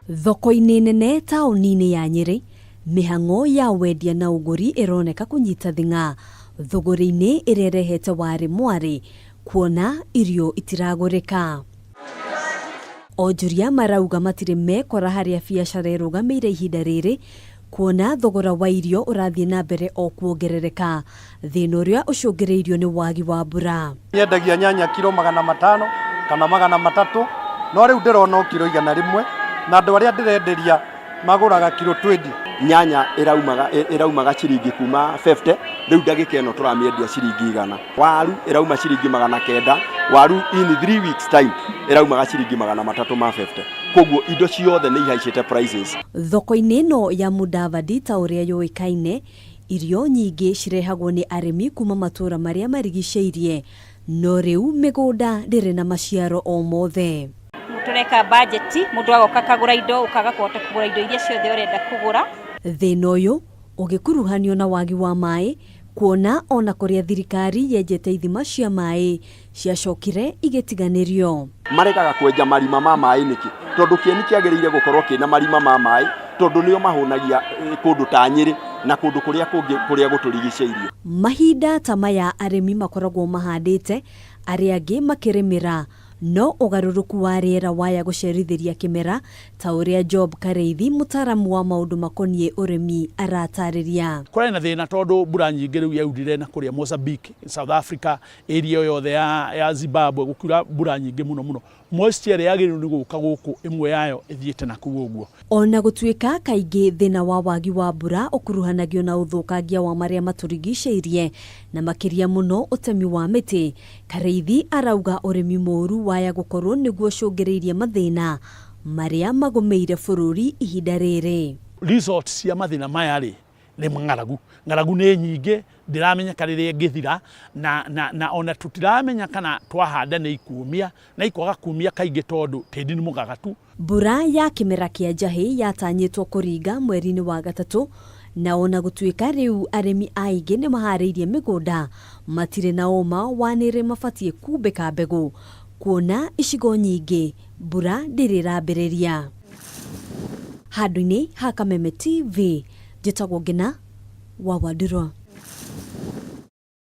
Thoko-inĩ nene taũni-inĩ ya Nyĩrĩ, mĩhang'o ya wendia na ũgũri ĩroneka kũnyita thing'a thũgũrĩ-inĩ ĩrĩa ĩrehete warĩ mwarĩ kuona irio itiragũrĩka. Onjoria marauga matirĩ mekora harĩa biacara ĩrũgamĩire ihinda rĩrĩ kuona thogora wa irio ũrathiĩ na mbere o kuongerereka, thĩna ũrĩa ũcũngĩrĩirio nĩ wagi wa mbura. Nyendagia nyanya kiro 500 kana 300 no rĩu ndĩrona o kiro 100 na andũ arĩa ndĩrenderia magũraga kiro 20. Nyanya ĩraumaga ĩraumaga ciringi kuma 50 rĩu ndagĩka ĩno tũramĩendia ciringi 100. Waru ĩrauma ciringi 900, waru in 3 weeks time ĩraumaga ciringi 350. Koguo indo ciothe nĩ ihaicĩte prices. Thoko-inĩ ĩno ya Mudavadi ta ũrĩa yũĩkaine, irio nyingĩ cirehagwo nĩ arĩmi kuma matũra marĩa marigicĩirie, no rĩu mĩgũnda ndĩrĩ na maciaro o mothe. Tũreka bajeti, mũndũ agoka akagũra indo, ũkaga kũhota kũgũra indo iria ciothe ũrenda kũgũra. Thĩna ũyũ ũgĩkuruhanio na wagi wa maĩ, kuona ona kũrĩa thirikari yenjete ithima cia maĩ ciacokire igĩtiganĩrio. Maregaga kwenja marima ma maĩ nĩkĩ? Tondũ kĩeni kĩagĩrĩire gũkorwo kĩna marima ma maĩ tondũ nĩo mahũnagia kũndũ ta Nyĩrĩ na kũndũ kũrĩa kũngĩ kũrĩa gũtũrigicĩirie. Mahinda ta maya arĩmi makoragwo mahandĩte, arĩa angĩ makĩrĩmĩra, no ũgarũrũku wa rĩera waya gũcerithĩria kĩmera ta ũrĩa Job Karĩithi mũtaramu wa maũndũ makoniĩ ũrĩmi aratarĩria. Kũrarĩ na thĩna tondũ mbura nyingĩ rĩu yaurire na kũrĩa Mozambique, South Africa, area ĩyo yothe ya, ya Zimbabwe gũkiura mbura nyingĩ mũno mũno. Moisture ĩrĩa yagĩrĩirwo nĩ gũka gũkũ ĩmwe yayo ĩthiĩte na kũu ũguo. Ona gũtuĩka kaingĩ thĩna wa wagi wa mbura ũkuruhanagio na ũthũkangia wa marĩa matũrigicĩirie na makĩria mũno ũtemi wa mĩtĩ, Karĩithi arauga ũrĩmi mũũru waya gũkorwo nĩguo ũcũngĩrĩirie mathĩna marĩa magũmĩire bũrũri ihinda rĩrĩ. Result cia mathĩna maya rĩ, nĩ ng'aragu. Ng'aragu nĩ nyingĩ, ndĩramenyeka rĩrĩa ĩngĩthira, na, na, na ona tũtiramenya kana twahanda nĩ ikumia, na ikwaga kumia kaingĩ tondũ tĩri nĩ mũgagatu. Mbura ya kĩmera kĩa njahĩ yatanyĩtwo kũringa mweri-inĩ wa gatatũ, na ona gũtuĩka rĩu arĩmi aingĩ nĩ maharĩirie mĩgũnda, matirĩ na ũma wa nĩrĩ mabatiĩ kumbĩka mbegũ, kuona icigo nyingĩ mbura ndĩrĩ ĩrambĩrĩria. Handũ-inĩ ha Kameme TV, njĩtagwo Ngĩna wa Wandurwa.